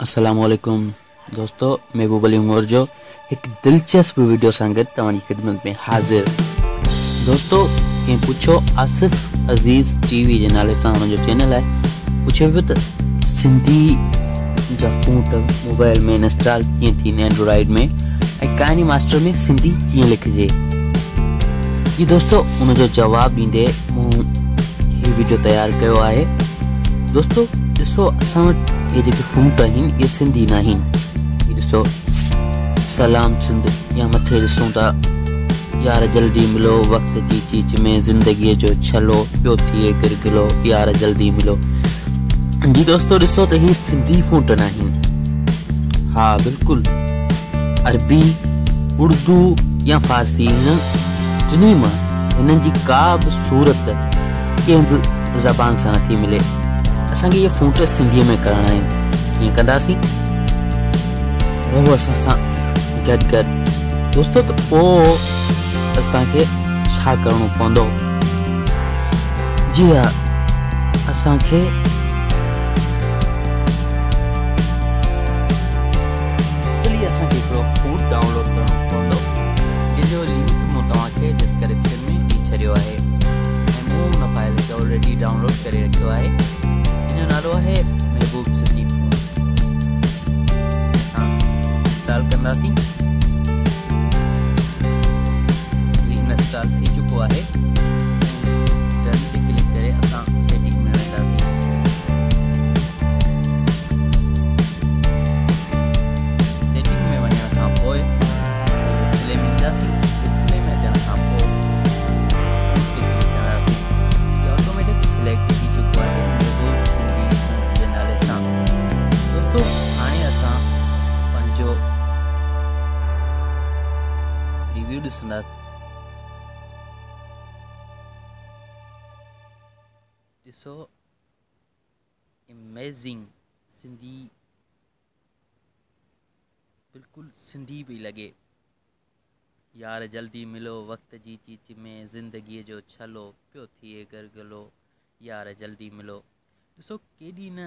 السلام عليڪم دوستو محبوب علي عمر جو هڪ دلچسپ وڊيو سان گڏ توهان جي خدمت ۾ حاضر. دوستو ڪنهن پڇيو آصف عزيز ٽي وي جي نالي سان هن جو چينل آهي پڇيو پيو ته سنڌي جا فونٽ موبائل ۾ انسٽال ڪيئن ٿين اينڊرائيڊ ۾ ۽ ڪائني ماسٽر ۾ سنڌي ڪيئن لکجي. جي دوستو ان جو جواب ڏيندي مون هي وڊيو تيار ڪيو آهي. دوستو ڏسو اسان وٽ اهي جيڪي فونٽ آهن اهي سنڌي نه آهن. هي ڏسو سلام سنڌ يا مٿي ڏسون ٿا يار جلدي ملو وقت جي چيچ ۾ زندگيء جو ڇلو پيو ٿئي گرگلو يار جلدي ملو. جي دوستو ڏسو ته هي سنڌي فونٽ نه آهن. ها بلڪل عربي اردو يا فارسي هن ٽنهي مان هنن جي ڪا به صورت ڪنهن به زبان سان نٿي ملي. اسان کي اهي فونٽ سنڌيء ۾ ڪرڻا آهن. ڪيئن ڪنداسين؟ رهو اسان سان گڏ گڏ دوستو ته پوء اسان کي ڇا ڪرڻو پوندو؟ جي ها اسان کي سمپلي اسان کي هڪڙو فونٽ ڊائونلوڊ ڪرڻو پوندو جنهن جو لنڪ مون توهان کي ڊسڪرپشن ۾ ڏئي ڇڏيو آهي ۽ مون ان فائل کي آلريڊي ڊائونلوڊ ڪري رکيو آهي جنهن جو نالو آهي محبوب سنڌي فونٽ. اسان انسٽال ڪنداسين. هي انسٽال ٿي چڪو آهي. ڊن تي ڪلڪ ڪري اسان سيٽنگ ۾ وينداسين. سيٽنگ ۾ وڃڻ کان پوء اسان ڊسپلي ۾ اينداسين. ڊسپلي ۾ اچڻ کان پوء فونٽ تي ڪلڪ ڪنداسين. هي آٽوميٽڪ سليڪٽ ٿي چڪو آهي محبوب سنڌي فونٽ جي نالي سان. دوستو هاڻي اسان پنهنجو پريويو ڏسنداسين. ڏسو اميزنگ سنڌي بلڪل سنڌي پئي لڳي. يار جلدي ملو وقت جي چيچ ۾ زندگيء جو ڇلو پيو ٿئي گرگلو يار جلدي ملو. ڏسو ڪيڏي نه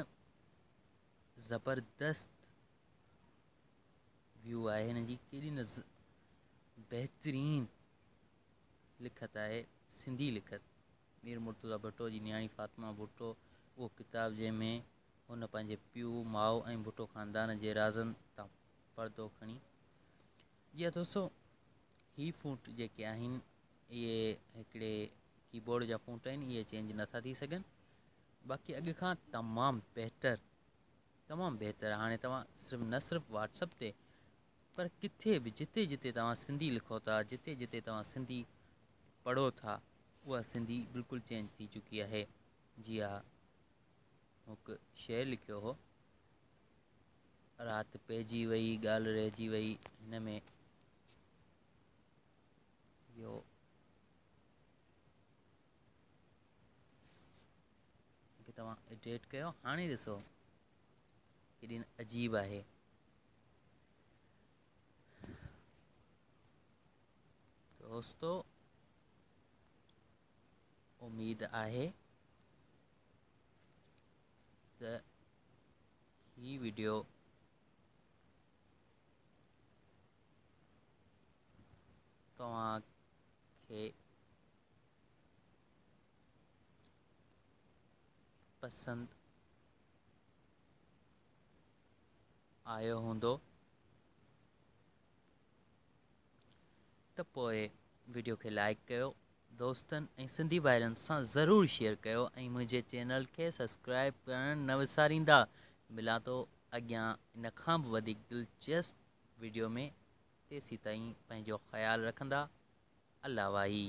زبردست ويو آهي هن جي ڪيڏي نه بهترين لکت آهي سنڌي لکت. مير مرتضيٰ ڀٽو جي نياڻي فاطمه ڀٽو اهو ڪتاب جنهن ۾ هن پنهنجي پيء، ماء ۽ ڀٽو خاندان جي رازن تان پردو کڻي. جي ها دوستو هي فونٽ جيڪي آهن اهي هڪڙي ڪيبورڊ جا فونٽ آهن اهي چينج نٿا ٿي سگهن باقي اڳ کان تمام بهتر تمام بهتر هاڻي توهان صرف نه صرف واٽس اپ تي پر ڪٿي به جتي جتي توهان سنڌي لکو ٿا جتي جتي توهان سنڌي پڙهو ٿا اها سنڌي بلڪل چينج ٿي چڪي آهي. جي ها هڪ شعر لکيو هو. رات پئجي وئي ڳالهه رهجي وئي هن ۾ اهو کي توهان ايڊيٽ ڪيو هاڻي ڏسو ڪيڏي نه عجيب آهي. دوستو اميد آهي ته هي وڊيو توهان کي پسند آيو هوندو ته پوء وڊيو کي لائڪ ڪيو دوستن ۽ سنڌي ڀائرن سان ضرور شيئر ڪيو ۽ منهنجي چينل کي سبسڪرائب ڪرڻ نه وساريندا. ملان ٿو اڳيان ان کان به وڌيڪ دلچسپ وڊيو ۾ تيسيتائين پنهنجو خيال رکندا. الله واهي.